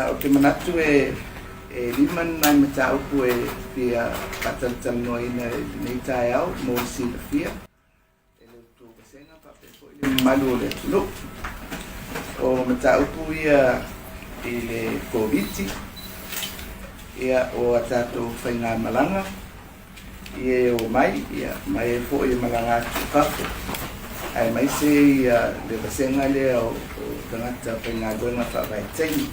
Ou te manatu e lima ni nai mataupu e fia faatalatalanoaina i lenei taeao mo le silafia e le outou vasega faapea foi le mamalu o le atunuu. O mataupu ia i le Koviti, ia, o a tatou faigamalaga, i e omai, ia, ma e foi e malaga atu i fafo, aemaise ia le vasega lea o tagata faigaluega faavaitaimi.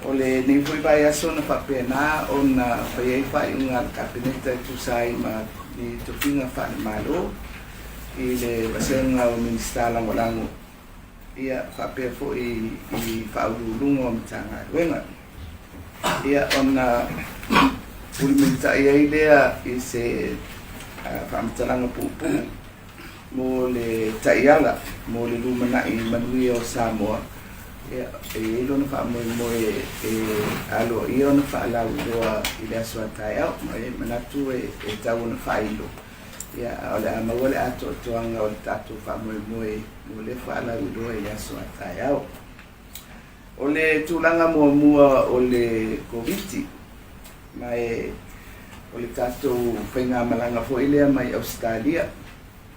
O lenei foi vaiaso na faapena ona fai ai faaiuga a le Kapeneta e tusa ai ma ni tofiga faale-Malo i le vasega o Minisita Lagolago, ia faapea foi i Faauluuluga o Matagaluega. Ia ona mulimulitai ai lea i se faamatalaga puupuu mo le taiala mo le lumanai manuia o Samoa, ia, e i ai lona faamoemoe e aloaia ona faalauiloa i le aso a taeao, ma e manatu e tau ona faailo, ia, a o le a maua le atoatoaga o le tatou faamoemoe mo lea faalauiloa i le aso a taeao. O le tulaga muamua o le Koviti, ma e o le tatou faigamalaga foi lea mai Ausetalia,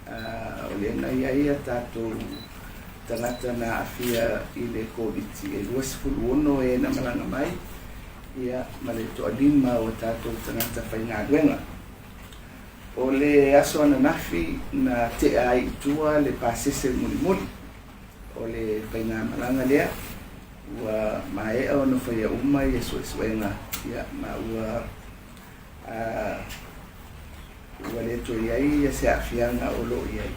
o lea na i ai a tatou tagata na aafia i le Koviti, e 26 e na malaga mai, ia, ma le toalima o tatou tagata faigaluega. O le aso ananafi na tea ai i tua le pasese mulimuli o le faigamalaga lea, ua maea ona faia uma ia suesuega, ia, ma ua ua le toe i ai se aafiaga o lo o i ai,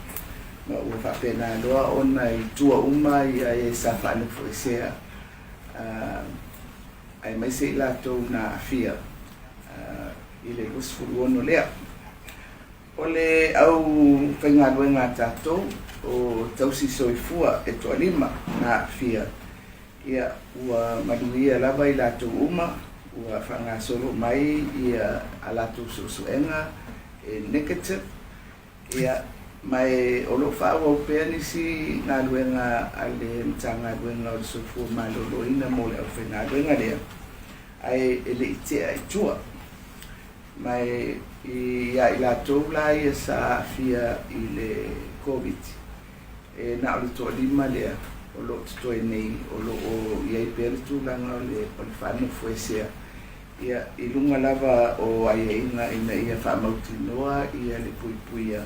ma ua faapena loa ona i tua uma ia e sa faanofoesea, aemaise i latou na aafia i le 26 lea. O le au faigaluega a tatou o tausi soifua e toalima na aafia, ia, ua manuia lava i latou uma, ua faagasolo mai ia a latou suesuega e negative, ia, ma e o lo o faaauau pea nisi galuega a le Matagaluega o le Soifua Maloloina mo le aufaigaluega lea, ae e le i tea i tua. Ma e ia i latou la ia sa aafia i le Koviti, e na o le toalima lea o lo o totoe nei o lo o i ai pea le tulaga o le faanofoesea, ia, i luga lava o aiaiga ina ia faamautinoa ia le puipuia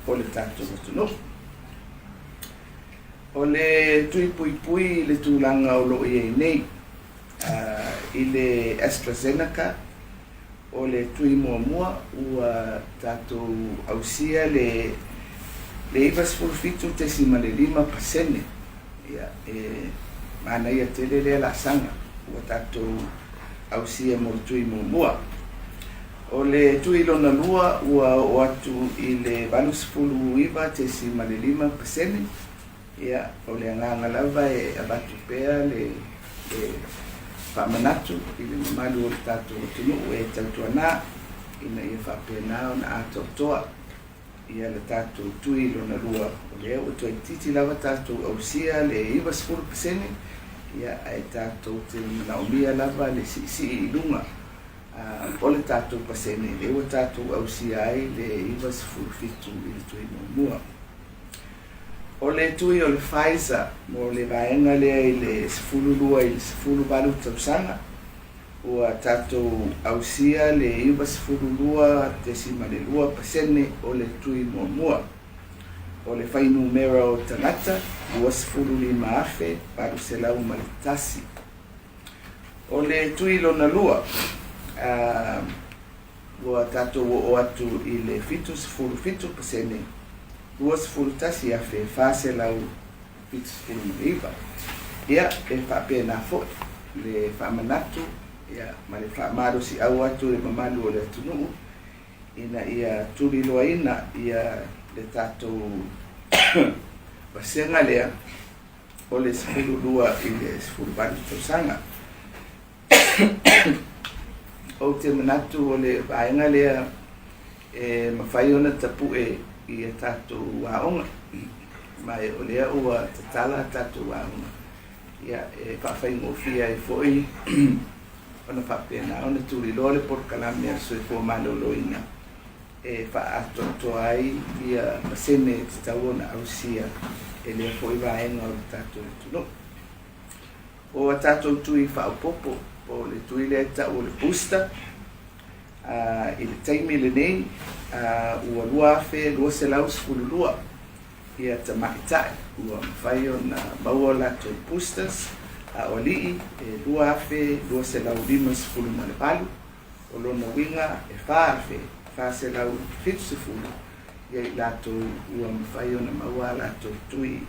o le tatou atunuu. O le tui puipui i le tulaga o lo o i ai nei i le AstraZeneca, o le tui muamua ua tatou ausia le 97.5%. Ia, e manaia tele lea laasaga ua tatou ausia mo le tui muamua. O le tui lona lua ua oo atu i le 89.5%. Ia, o le agaga lava e avatu pea le faamanatu i le mamalu o le tatou atunuu e tautuana ina ia faapena ona atoatoa ia le tatou tui lona lua, o lea ua toeitiiti lava tatou ausia le 90%, ia, ae tatou te manaomia lava le siisii i luga o le tatou pasene, lea ua tatou ausia ai le 97 i le tui muamua. O le tui o le Pfizer mo le vaega lea i le 12 i le 18 tausaga, ua tatou ausia le 92.2% o le tui muamua. O le fuainumera o tagata, 25,801. O le tui lona lua, Ua tatou oo atu i le 77%, 21,479. Ia, e faapena foi le faamanatu ia, ma le faamalosiau atu i le mamalu o le atunuu ina ia tuliloaina ia le tatou vasega lea o le 12 i le 18 tausaga. Ou te manatu o le vaega lea e mafai ona tapue i a tatou aoga. Ma o lea ua tatala tatou aoga, ia e faafaigofie ai foi ona faapena ona tuliloa le polokalame a le Soifua Maloloina e faaatoatoa ai ia pasene e tatau ona ausia e lea foi vaega o le tatou atunuu. O a tatou tui faaopoopo, po o le tui lea e tau o le booster, i le taimi lenei ua 2,212 ia tamaitai ua mafai ona maua latou boosters, a o alii e 2,258. O lona uiga e 4,470 ia i latou ua mafai ona maua a latou tui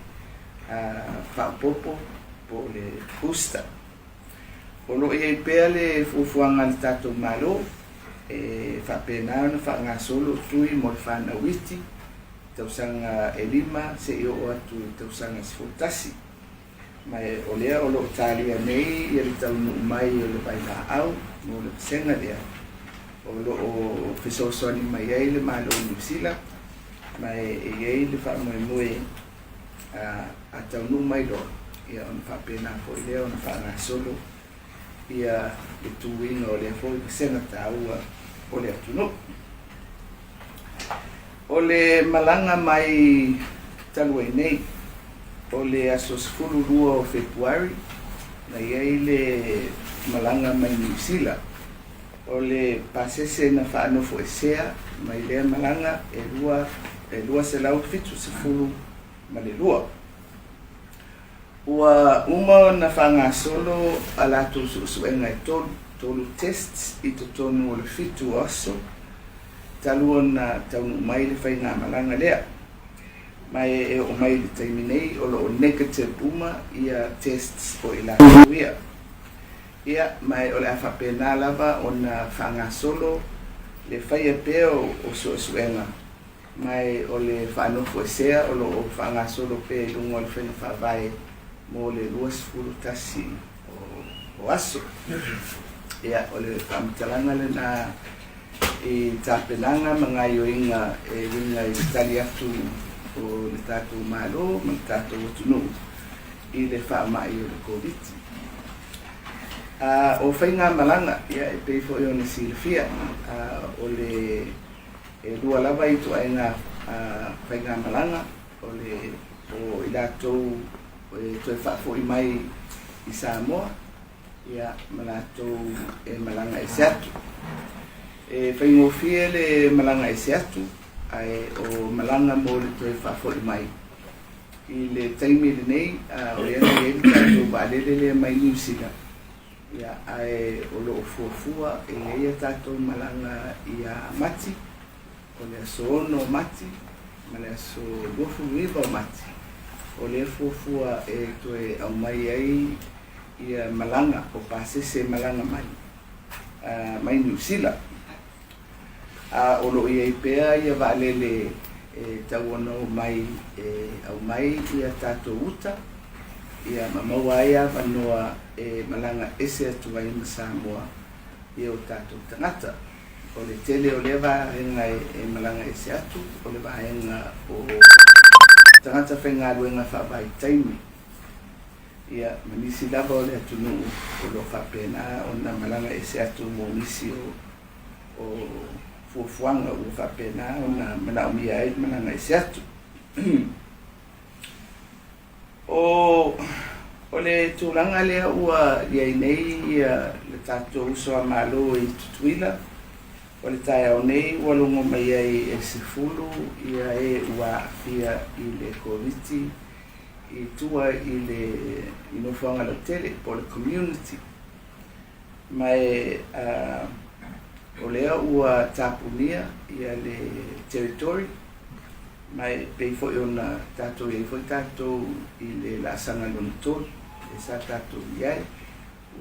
faaopoopo po o le booster. O lo o i ai pea le fuafuaga a le tatou Malo e faapena ona faagasolo tui mo le fanau iti tausaga e 5 seia oo atu i tausaga 11. Ma o lea o lo o talia nei ia le taunuu mai o le vailaau mo le vasega lea o lo o fesoasoani mai ai le Malo o Niu Sila, ma e i ai le faamoemoe a taunuu mai loa, ia ona faapena foi lea ona faagasolo ia le tuuina o lea foi vasega taua o le atunuu. O le malaga mai talu ai nei, o le aso 12 o Fepuari, na i ai le malaga mai Niu Sila. O le pasese na faanofoesea mai lea malaga e 272. Ua uma ona faagasolo a latou suesuega e tolu, tolu tests i totonu o le 7 aso talu ona taunuu mai le faigamalaga lea. Ma e oo mai i le taimi nei o lo o negative uma ia tests o i latou ia. Ia, ma o le a faapena lava ona faagasolo le faia pea o suesuega, ma o le faanofoesea o lo o faagasolo pea i luga o le faiga faavae mo le 21 o aso. Ia, o le faamatalaga lena i tapenaga ma gaioiga e uiga i le tali atu o le tatou Malo ma le tatou atunuu i le faamai o le Koviti. O faigamalaga, ia e pei foi ona silafia, o le e lua lava ituaiga faigamalaga, o le o i latou e toe faafoi mai i Samoa, ia ma latou e malaga ese atu. E faigofie le malaga ese atu, ae o malaga mo le toe faafoi mai i le taimi lenei, o lea na i ai le tatou vaalele lea mai Niu Sila, ia, ae o lo o fuafua e i ai a tatou malaga ia Mati, o le aso 6 o Mati ma le aso 29 o Mati, o lea fuafua e toe aumai ai ia malaga o pasese malaga mai mai Niu Sila. A o lo o i ai pea ia vaalele e tau ona omai e aumai ia tatou uta, ia ma maua ai avanoa e malaga ese atu ai ma Samoa i o tatou tagata. O le tele o lea vaega e malaga ese atu, o le vaega o tagata faigaluega faavaitaimi, ia ma nisi lava o le atunuu o lo o faapena ona malaga ese atu mo nisi o fuafuaga ua faapena ona manaomia ai le malaga ese atu. O le tulaga lea ua i ai nei ia le tatou uso a Malo i Tutuila, o le taeao nei ua logo mai ai e 10 ia e ua aafia i le Koviti i tua i le i nofoaga lautele po o le community. Ma e o lea ua tapunia ia le territory, ma e pei foi ona tatou i ai foi tatou i le laasaga lona 3 e sa tatou i ai.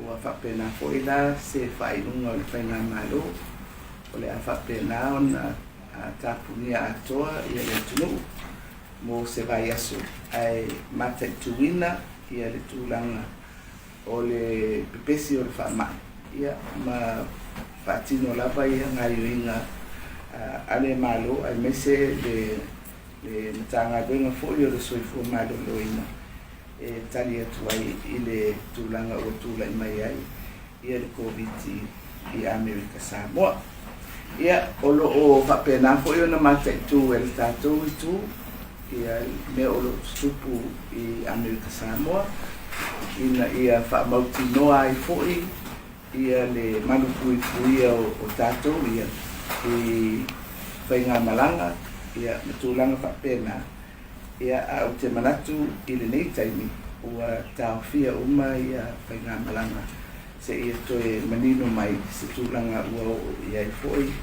Ua faapena foi la se faaiuga o le faigamalo, o le a faapena ona tapunia atoa ia le atunuu mo se vaiaso, ae mataituina ia le tulaga o le pepesi o le faamai, ia ma faatino lava ia gaioiga a le Malo aemaise le Le Matagaluega foi o le Soifua Maloloina e tali atu ai i le tulaga ua tulai mai ai ia le Koviti i Amerika Samoa. Ia, o lo o faapena foi ona mataitu e le tatou itu ia mea o lo o tutupu i Amerika Samoa ina ia faamautinoa ai foi ia le malupuipuia o tatou ia i faigamalaga ia ma tulaga faapena. Ia, ae ou te manatu i lenei taimi ua taofia uma ia faigamalaga seia toe manino mai se tulaga ua oo i ai foi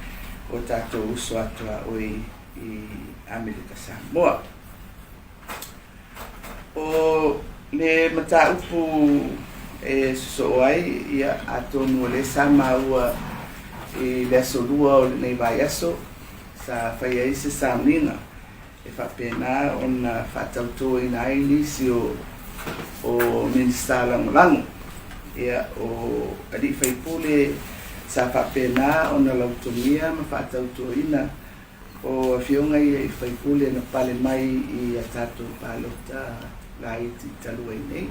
o tatou uso atuaoi i Amerika Samoa. O le mataupu e sosoo ai, ia, atonu o lea sa maua i le aso Lua o lenei vaiaso, sa fai ai se sauniga e faapena ona faatautoina ai nisi o Minisita Lagolago. Ia, o alii faipule sa faapena ona lautogia ma faatautoina O afioga ia i faipule na pale mai i a tatou palota laiti talu ai nei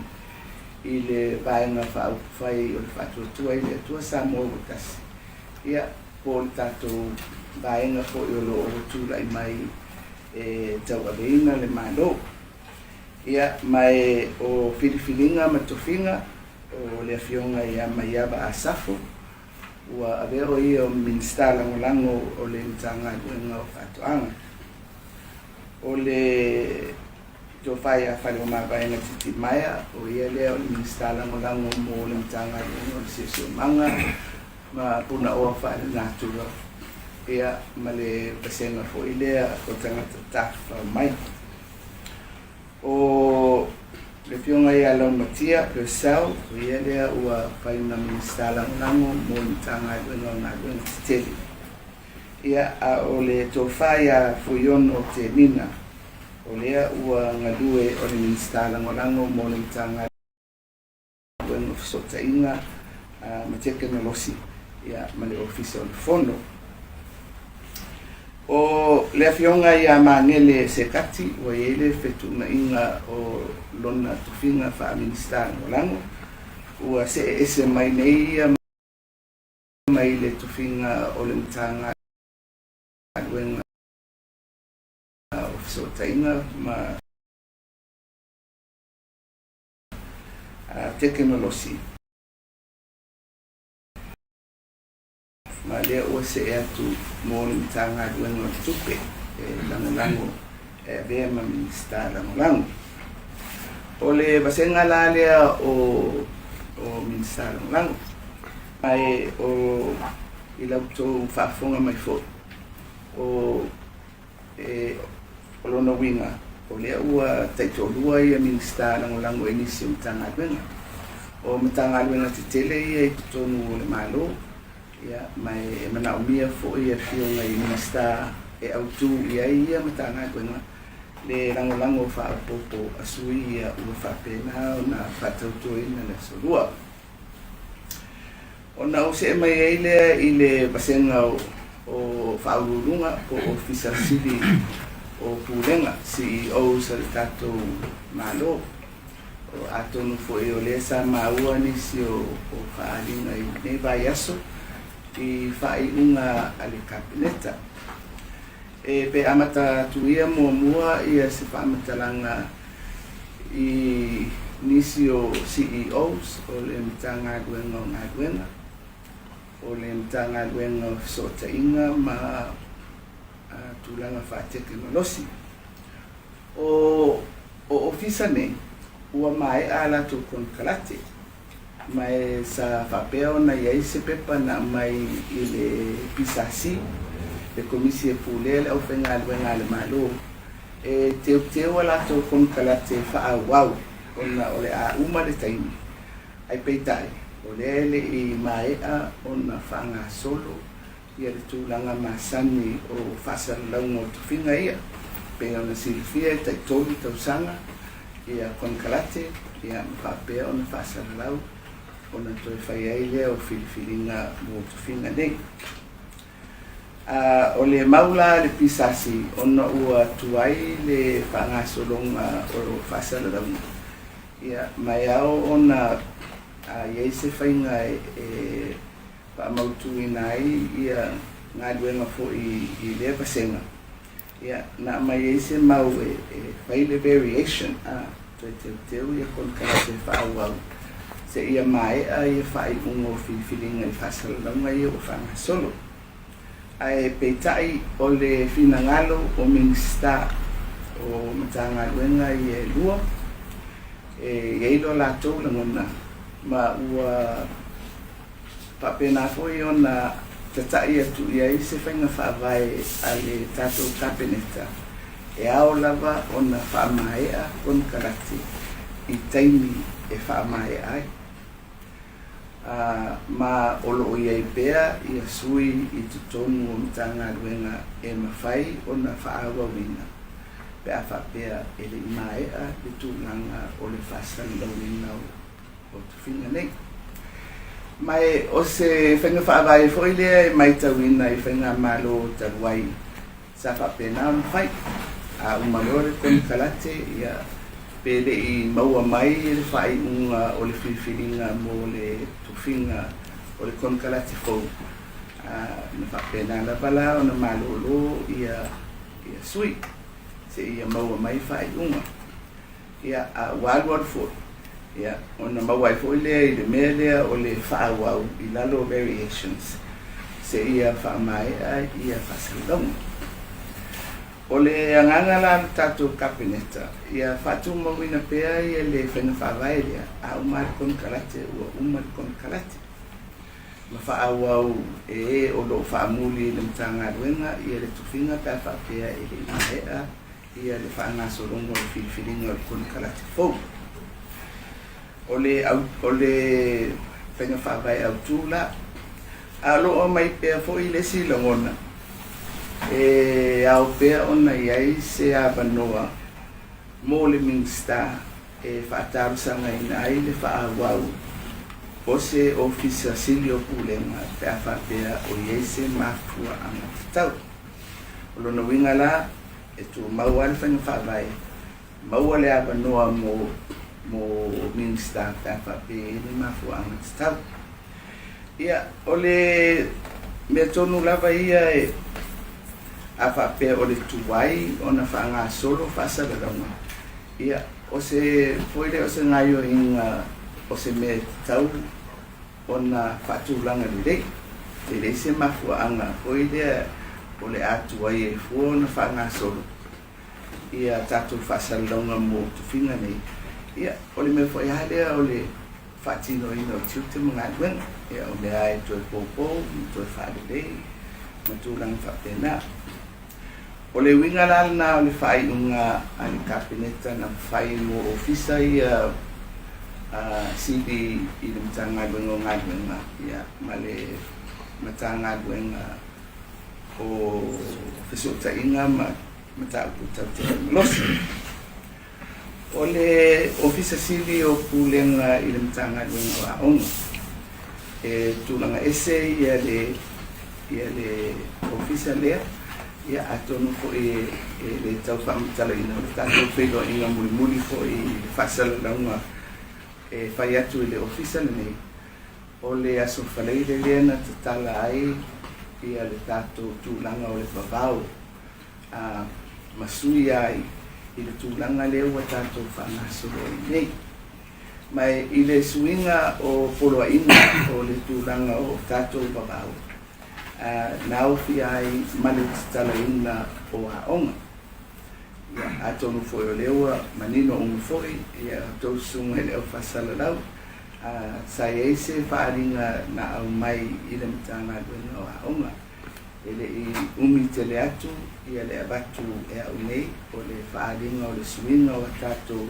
i le Vaega Faaupufai o le Faatuatua i le Atua Samoa Ua Tasi, ia, po o le tatou vaega foi o lo o tulai mai e tauaveina le Malo. Ia, ma e o filifiliga ma tofiga o le Afioga ia Maiava Asafo, Ua avea o ia o Minisita Lagolago o le Matagaluega o Faatoaga. O le Tofa ia Faleomavaega Titimaea, o ia lea o le Minisita Lagolago mo le Matagaluega o le Siosiomaga ma Punaoa Faalenatura, ia, ma le vasega foi lea o tagata tafafao mai. O le Afioga ia Laumatia Purcell, o ia lea ua fai ma Minisita Lagolago mo le Matagaluega o Galuega Tetele. Ia, a o le Tofa ia Fuiono Tenina, o lea ua galue o le Minisita Lagolago mo le Matagaluega o Fesootaiga ma Tekenolosi, ia, ma le Ofisa o le Fono. O le Afioga ia Magele Sekati ua i ai le fetuunaiga o lona tofiga faa-Minisita Lagolago, ua see ese mai nei ia mai le tofiga o le Matagaluega o Fesootaiga ma Tekenolosi. Ma lea ua see atu mo le Matagaluega o le Tupe e lagolago e avea ma Minisita Lagolago. O le vasega la lea o Minisita Lagolago, ma e o i la outou faafofoga mai foi, o e o lona uiga, o lea ua taitoalua ia Minisita Lagolago i nisi o Matagaluega. O Matagaluega tetele ia i totonu o le Malo, ia, ma e manaomia foi afioga i Minisita e autu i ai ia Matagaluega le lagolago faaopoopo a sui ia ua faapena ona faatautoina le aso Lua. Ona ou see mai ai lea i le vasega o Faauluuluga po o Ofisa Sili o Pulega, CEOs, a le tatou Malo. Atonu foi o lea sa maua nisi o faaaliga i lenei vaiaso i faaiuga a le Kapeneta. E pe amata atu ia muamua ia se faamatalaga i nisi o CEOs o le Matagaluega o Galuega, o le Matagaluega o Fesootaiga ma Tulaga Faatekenolosi. O ofisa nei, ua maea a latou konekarate, ma e sa faapea ona i ai se pepa na aumai i le PSC, le Komisi e Pulea le Aufaigaluega a le Malo, e teuteu a latou konekarate faaauau ona o le a uma le taimi, ae peitai, o lea e le i maea ona faagasolo ia le tulaga masani o faasalalauga o tofiga ia. Pei ona silafia e tai 3 tausaga ia konekarate ia ma faapea ona faasalalau ona toe fai ai lea o filifiliga mo tofiga nei. O le mau la a le PSC ona ua tuai le faagasologa o faasalalauga, ia, ma e ao ona i ai se faiga e faamautuina ai ia galuega foi i lea vasega, ia, na aumai ai se mau e fai le variation, a, toe teuteu ia konekarate faaauau seia maea ia faaiuga o filifiliga i faasalalauga ia ua faagasolo. Ae peitai o le finagalo o Minisita o Matagaluega ia e lua, e i ai lo latou lagona ma ua faapena foi ona tata'i atu i ai se faiga faavae a le tatou Kapeneta e ao lava ona faamaea konekarate i taimi e faamaea ai. Ma o lo o i ai pea ia sui i totonu o Matagaluega e mafai ona faaauauina pe a faapea e le i maea le tulaga o le faasalalauina o tofiga nei. Ma o se faiga faavae foi lea e matauina i faigamalo talu ai sa faapena ona fai. A uma loa le konekarate, ia, pe le i maua mai le faaiuga o le filifiliga mo le tofiga o le konekarate fou, na faapena lava la ona malolo ia sui seia maua mai faaiuga. Ia, a ua alualu foi, ia, ona maua ai foi lea i le mea lea o le faaauau i lalo o variations seia faamaea ia faasalalauga. O le agaga la o le tatou Kapeneta, ia faatumauina pea ia le faiga faavae lea, a uma le konekarate ua uma le konekarate. Ma faaauau e e o lo o faamuli i le Matagaluega ia le tofiga pe a faapea e le i maea ia le faagasologa o le filifiliga o le konekarate fou. O le, o le faiga faavae autu la, a o lo o aumai pea foi le isi lagona, e ao pea ona i ai se avanoa mo le Minisita e faatalosagaina ai le faaauau o se Ofisa Sili o Pulega pe a faapea o i ai se mafuaaga tatau. O lona uiga la, e tumau lava le faiga faavae, maua le avanoa mo mo Minisita pe a faapea e i ai ni mafuaaga tatau. Ia, o le mea tonu lava ia e a faapea o le tuai ona faagasolo faasalalauga, ia, o se foi lea o se gaoioiga o se mea e tatau ona faatulaga lelei. E leai se mafuaaga foi lea o le a tuai ai fua ona faagasolo ia tatou faasalalauga mo tofiga nei. Ia, o le mea foi lava lea o le faatinoina o tiute ma galuega. Ia, o mea lava e toe poupou ma toe faalelei ma tulaga faapena. O le uiga la lena o le faaiuga a le Kapeneta na fai mo ofisa ia sili i le Matagaluega o Galuega ia, ma le Matagaluega o Fesootaiga ma Mataupu Tau Tekonolosi. O le Ofisa Sili o Pulega i le Matagaluega o Aoga, e tulaga ese ia le ia le ofisa lea, ia atonu foi e le tau faamatalaina o le tatou feiloaiga mulimuli foi i le faasalalauga e fai atu i le ofisa lenei, o le Aso Faraile lea na tatala ai ia le tatou tulaga o le vavao a ma sui ai i le tulaga lea ua tatou faagasolo ai nei. Ma i le suiga o poloaiga o le tulaga o tatou vavao, na aofia ai ma le tatalaina o aoga. Ia, atonu foi o lea ua manino uma foi ia outou susuga i le au faasalalau, sa i ai se faaaliga na aumai i le Matagaluega o Aoga. E le i umi tele atu ia le avatu e au nei o le faaaliga o le suiga o a tatou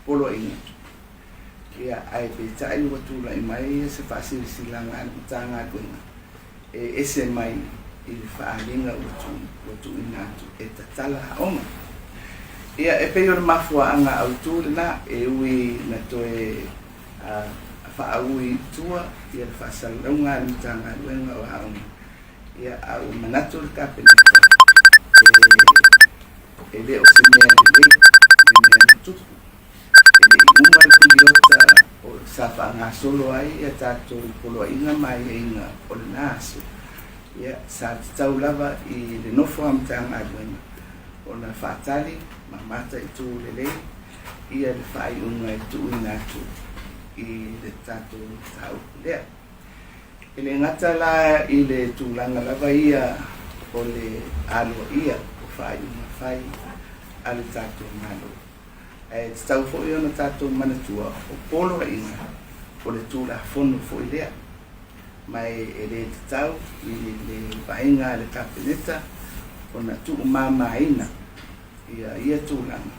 poloaiga, ia, ae peitai ua tulai mai se faasilasilaga a le Matagaluega e ese mai i le faaaliga ua tuuina atu e tatala aoga. Ia, e pei o le mafuaaga autu lena e ui na toe faaui i tua ia le faasalalauga a le Matagaluega o Aoga. Ia, a ua manatu le Kapeneta e le o se mea lelei le mea na tupu. E le i uma le piliota sa faagasolo ai a tatou poloaiga ma aiaiga o lena aso, ia, sa tatau lava i le nofo a Matagaluega ona faatali ma mataitu lelei ia le faaiuga e tuuina atu i le tatou mataupu lea. E le gata la i le tulaga lava ia o le aloaia o faaiuga fai a le tatou Malo, ae tatau foi ona tatou manatua o poloaiga o le Tulafono foi lea, ma e le tatau i le vaaiga a le Kapeneta ona tuumamaina ia tulaga,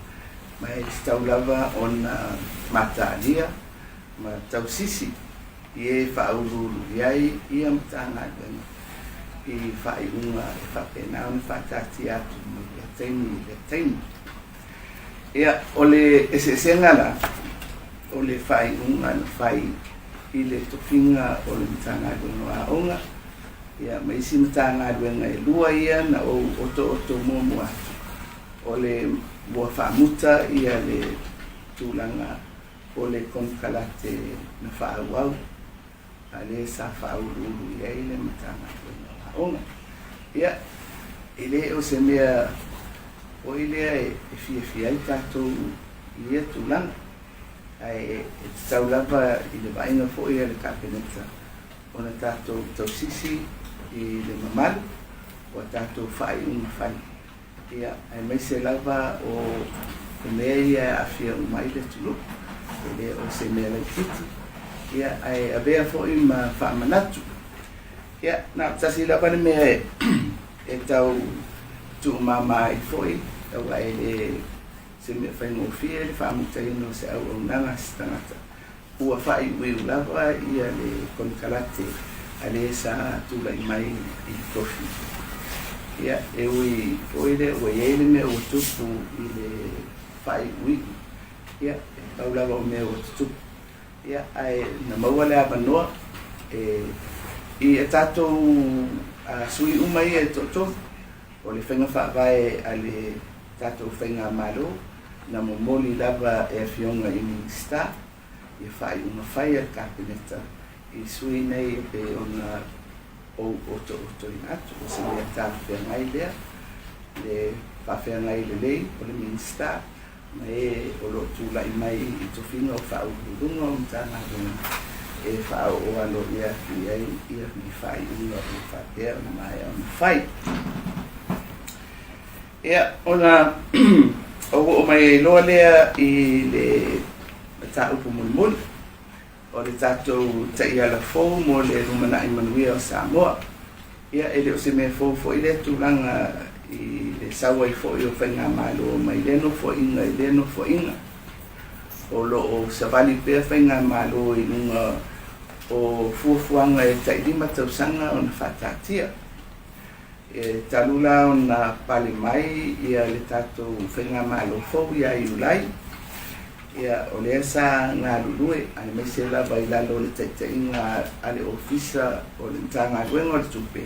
ma e tatau lava ona mataalia ma tausisi i e faauluulu i ai ia Matagaluega i faaiuga e faapena ona faataatia atu mai lea taimi i lea taimi. Ia, o le eseesega la o le faaiuga na fai i le tofiga o le Matagaluega o Aoga ia ma isi Matagaluega e lua ia na ou otooto muamua atu, o le ua faamuta ia le tulaga o le konekarate na faaauau a lea sa faauluulu i ai le Matagaluega o Aoga. Ia, e le o se mea foi lea e fiafia ai tatou i ia tulaga, ae e tatau lava i le vaaiga foi a le Kapeneta ona tatou tausisi i le mamalu o a tatou faaiuga fai. Ia, aemaise lava o mea ia e aafia uma ai le atunuu, e le o se mea laitiiti, ia, ae avea foi ma faamanatu. Ia, na o le tasi lava le mea e tau tuumama ai foi, aua e le se mea faigofie le faamutaina o se auaunaga a se tagata. Ua faaiuiu lava ia le konekarate a le sa tulai mai i le tofi. Ia, e ui foi lea ua i ai le mea ua tupu i le faaiuiu, ia, e pau lava o mea ua tutupu. Ia, ae na maua le avanoa e i a tatou sui uma ia e toatolu, o le faiga faavae a le tatou faigamalo na momoli lava e Afioga i Minisita ia faaiuga fai a le Kapeneta i sui nei e pei ona ou otootoina atu. O se mea talafeagai lea, le faafeagai lelei o le Minisita ma e o lo o tulai mai i tofiga o Faauluuluga o Matagaluega e faaoo aloaia atu i ai ia ni faaiuga ua faapea ona maea ona fai. Ia, ona ou oo mai ai loa lea i le mataupu mulimuli o le tatou taiala fou mo le lumanai manuia o Samoa. Ia, e le o se mea fou foi lea tulaga i le sau ai foi o faigamalo mai lea nofoaiga i lea nofoaiga. O lo o savali pea faigamalo i luga o fuafuaga e tai 5 tausaga ona faataatia. E talu la ona pale mai ia le tatou faigamalo fou ia Iulai, ia o lea sa galulue aemaise lava i lalo o le taitaiga a le Ofisa o le Matagaluega o le Tupe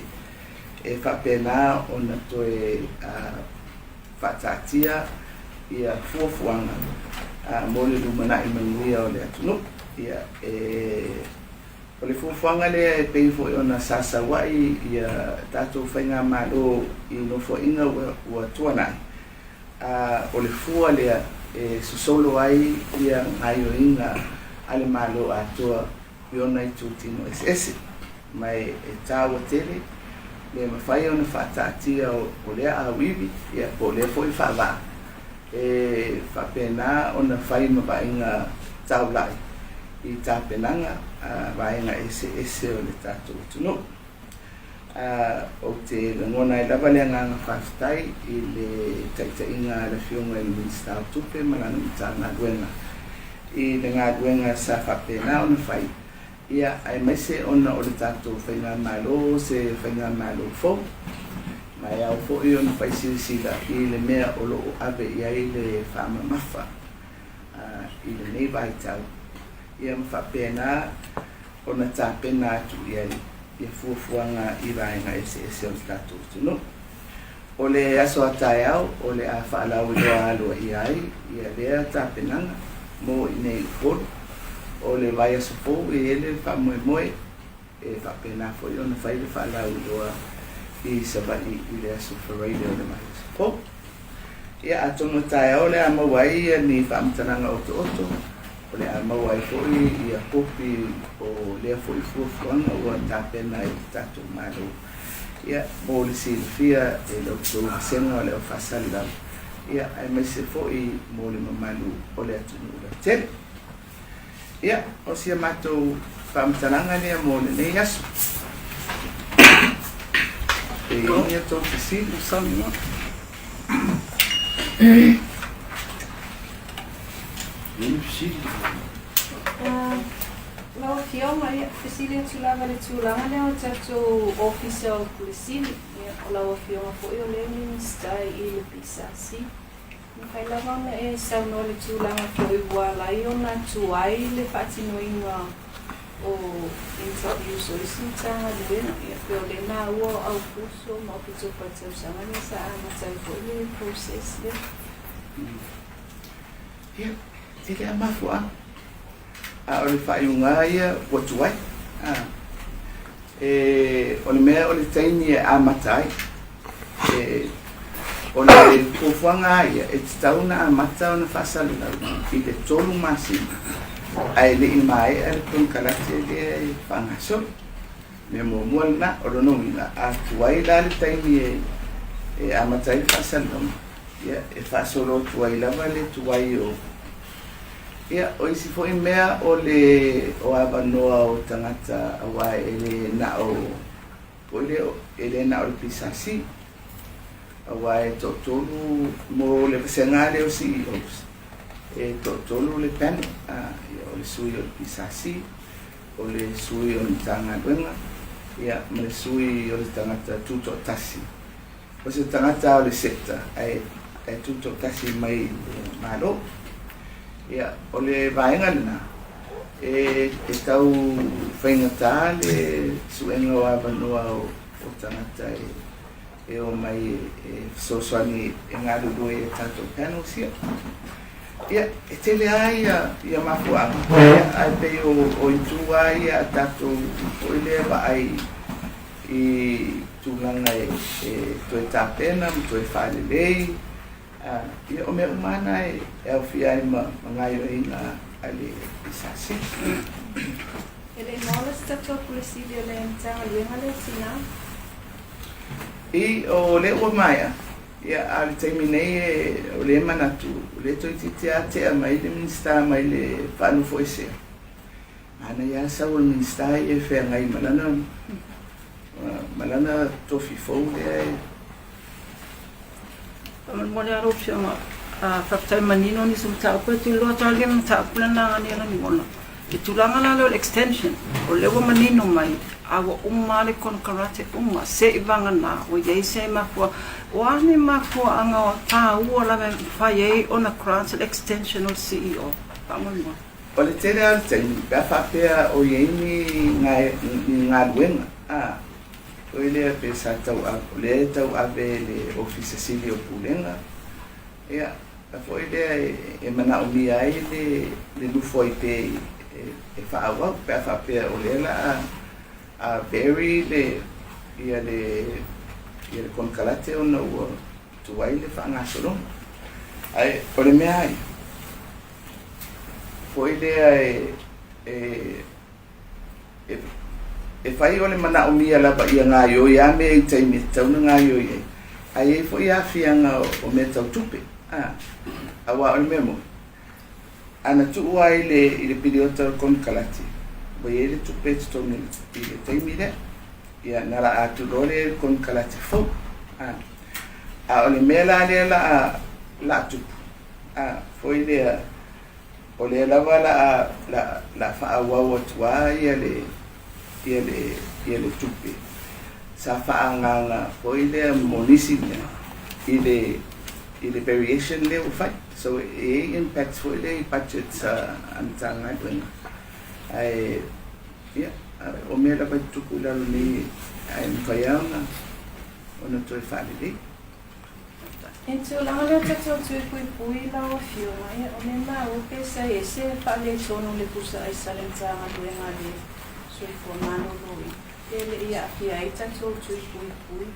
e faapena ona toe faataatia ia fuafuaga mo le lumanai manuia o le atunuu. Ia e O le fuafuaga lea e pei foi ona sasauai ia tatou faigamalo i nofoaiga ua tuanai, o le fua lea e sosolo ai ia gaioiga a le Malo atoa i ona itutino eseese. Ma e taua tele le mafai ona faataatia o lea auivi ia po o lea foi faavaa e faapena ona fai ma vaaiga taulai i tapenaga a vaega eseese o le tatou atunuu. Ou te lagona ai lava le agaga faafetai i le taitaiga a le Afioga i le Minisita o Tupe ma lana Matagaluega i le galuega sa faapena ona fai, ia, aemaise ona o le tatou faigamalo se faigamalo fou, ma e ao foi ona fai silasila i le mea o lo o ave i ai le faamamafa i lenei vaitau, ia ma faapena ona tapena atu i ai. ia fuafuaga i vaega eseese o le tatou atunuu. O le aso a taeao o le a faalauiloa aloaia ai ia lea tapenaga mo i inei i Upolu. O le vaiaso fou e i ai le faamoemoe e faapena foi ona fai le faalauiloa i Savaii i le aso Faraile o le vaiaso fou. Ia, atonu o taeao o le a maua ai ia ni faamatalaga otooto, o le a maua ai foi ia kopi o lea foi fuafuaga ua tapena e le tatou Malo. Ia, mo le silafia e la outou vasega o le au faasalalau, ia, aemaise foi mo le mamalu o le atunuu lautele. Ia, o si a matou faamatalaga lea mo lenei aso. Pe i ai ni a outou fesili? Ni fesili? Lau Afioga, ia, fesili atu lava i le tulaga lea o tatou Ofisa o Pule Sili. Ia, o lau Afioga foi o lea e Minisita i le PSC. Mafai lava ona e saunoa i le tulaga foi ua ala ai ona tuai le faatinoina o interviews o isi Matagaluega. Ia pei o lea e maua o Aukuso ma Oketopa i le tausaga lea sa amata ai foi le process lea. Ia, e le mafuaaga. A o le faaiuga lava ia ua tuai. E, o le mea o le taimi e amata ai. E, o le fuafuaga lava ia, e tatau ona amata ona faasalalau i le 3 masina, ae le i maea le konekarate lea e faagasolo. Mea muamua lena, o lona uiga, a tuai la le taimi e amata ai le faasalalauga, ia, e faasolo atu ai lava le tuai o. Ia, o isi foi mea o le o avanoa o tagata aua e le na o foi lea e le na o le PSC aua e toatolu mo le vasega lea o CEOs e toatolu le panel a, ia, o le sui o le PSC, o le sui o le Matagaluega, ia, ma le sui o le tagata tutoatasi, o se tagata o le sector ae tutoatasi mai le Malo. Ia, o le vaega lena e tau faigata le suega o avanoa o tagata e omai e fesoasoani e galulue i a tatou panels ia. Ia, e tele lava ia mafuaaga, ia, ae pei o itu lava ia a tatou foi lea vaai i tulaga e toe tapena ma toe faalelei. Ia, o mea uma lava na e aofia ai ma gaoioiga a le SRC. E le i maola se tatou Pule Sili o le Matagaluega lea tina? I, o lea ua maea, ia, a o le taimi nei o lea e manatu, o lea toeitiiti lava tea mai le Minisita mai le faanofoesea. Manaia lava le sau o le Minisita ia e feagai ma lana, ma lana tofi fou lea e. Faamolemole lava lau Afioga, faafetai manino nisi o mataupu e tuliloa atu lava le mataupu lena aniala nigola. I tulaga la lea o le extension, o lea ua manino mai, a ua uma lava le konekarate uma, se i vagana ua i ai se mafuaaga. O a ni mafuaaga taua lava e mafai ai ona grant le extension o le CEO? Faamolemole. O le tele lava o le taimi, pe a faapea o i ai ni galuega, a, foi lea pe sa tau, o lea e tauave e le Ofisa Sili o Pulega, ia, foi lea e manaomia ai le nofo ai pea e faaauau, pe a faapea o lea la a vary le, ia le, ia le konekarate ona ua tuai le faagasologa. Ae o le mea lava ia, foi lea e fai o le manaomia lava ia gaoioi lava mea i taimi e tatau ona gaoioi ai, ae i ai foi aafiaga o mea tau tupe. Aua o le mea moni, ana tuu lava i le piliota o le konekarate, ua i ai le tupe e totogi i le taimi lea, ia ona laa atu loa lea i le konekarate fou. A o le mea la lea la a tupu, foi lea, o lea lava la a faaauau atu lava ia le tupe sa faaagaaga foi lea mo nisi mea i le variation lea ua fai. So e i ai impact foi lea i budgets a Matagaluega. Ae, ia, O mea lava e tutupu i lalo nei ae mafai lava ona ona toe faalelei. E tulaga lea o tatou tui puipui lau Afioga, ia o mea maua pe sa i ai se faaletonu i le pusa aisa a le Matagaluega a le Soifua Maloloina, pe le i aafia ai tatou tui puipui,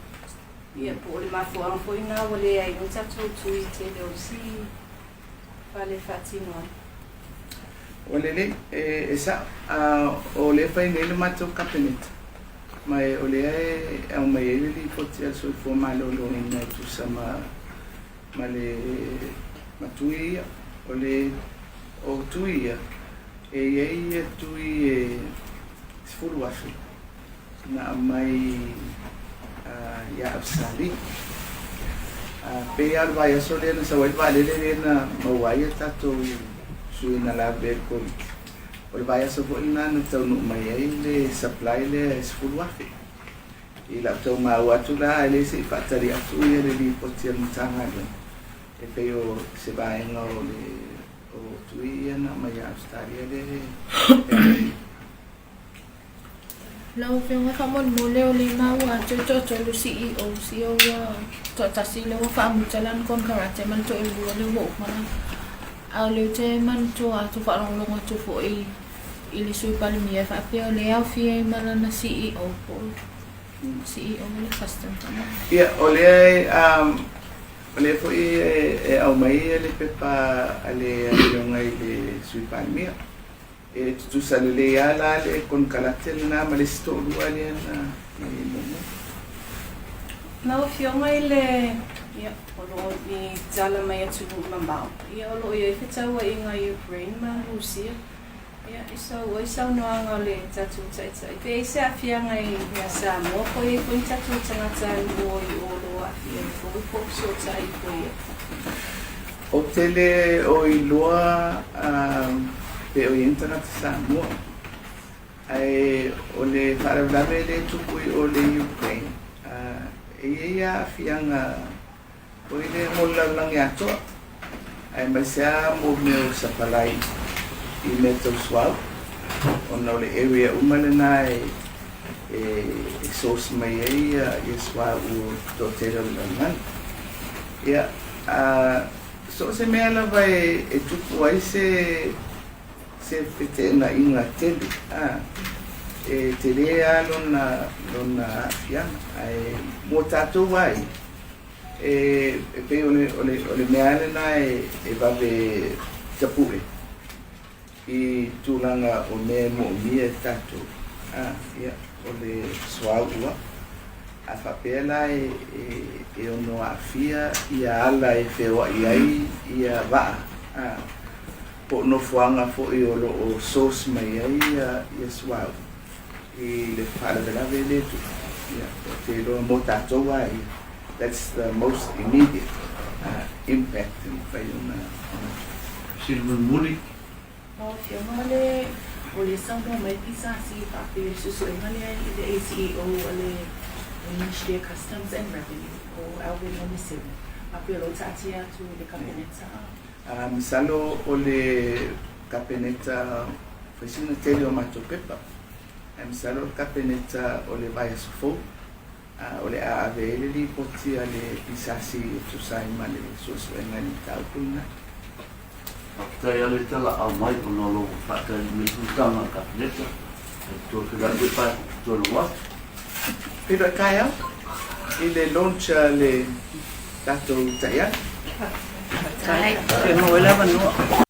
ia po o le mafuaaga foi lena ua leai ai ni tatou tui i tele o isi fale faatino ai. Ua lelei, e sa'o, o lea e fai nei le matou Kapeneta, ma o lea e aumai ai le lipoti a le Soifua Maloloina e tusa ma ma le ma tui ia. O le o tui ia, e i ai ia tui e 10,000 na aumai ia Ausetalia. Pei lava o le vaiaso lea na sau ai le vaalele lea na maua ai a tatou sui na lavevea i le Koviti, o le vaiaso foi lena na taunuu mai ai le supply lea e 10,000. I lau tau maua atu la, ae le se i faatali atu ia le lipoti a le Matagaluega, e pei o se vaega o le o tui ia na aumai ia Ausetalia lea e Lau Afioga faamolemole o lea maua atu e toatolu CEOs ia ua toatasi lea ua faamuta lana konekarate ma le toalua lea ua uma lana a o lea ou te manatua atu faalogologo atu foi i le Sui Palemia e faapea o lea e aofia ai ma lana CEO po o CEO o le custom faamolemole. Ia, o lea o lea foi e aumai le pepa a le Afioga i le Sui Palemia. E tutusa lelei lava la le konekarate lena ma le isi toalua lea na i ai muamua. Lau Afioga i le, ia, o lo o i tala mai atunuu mamao, ia, o lo o i ai fetauaiga i Ukraine ma Rusia, ia, e sau ai saunoaga o le tatou Taitai. Pe i ai se aafiaga ia Samoa, po o i ai foi ni tatou tagatanuu o i o o lo o aafia ai foi, po o fesootai foi ia. Ou te le o iloa pe o i ai ni tagata Samoa, ae o le faalavelave lea e tupu i o le Ukraine, e i ai aafiaga foi lea mo le lalolagi atoa, aemaise lava mo mea o sapalai i mea tau suauu, ona o le area uma lena e source mai ai ia suauu o le toatele o le lalolagi. Ia, so o se mea lava e tupu ai se se feteenaiga tele, e tele lava lona lona aafiaga. Ae mo tatou lava ia, e pei o le o le o le mea lava lena e vave tapue i tulaga o mea e moomia e tatou, ia, o le suauu. A faapea la e e ono aafia ia ala e feoai ai ia vaa, po o nofoaga foi o lo o source mai ai ia suauu i le faalavelave lea e tupu, ia, ou te iloa mo tatou lava ia, that's the most immediate impact e mafai ona tupu. Fesili mulimuli. Lau Afioga le o le saunoa mai PSC faapea i le suesuega lea i le ACEO a le Ministry of Customs and Revenue o Alvin Onesemo faapea o lo o taatia atu i le Kapeneta. Masalo o le Kapeneta fai sina tele o matou pepa, ae masalo o le Kapeneta o le vaiaso fou o le a ave ai le lipoti a le PSC e tusa ai ma le suesuega i le mataupu lena. Faafetai lava le tala aumai ona o lou faatali mai tulaga a le Kapeneta. E toe feiloai koe pae toe logo atu. Feiloai taeao i le launch a le tatou taiala. Faafetai. Toe maua ai le avanoa.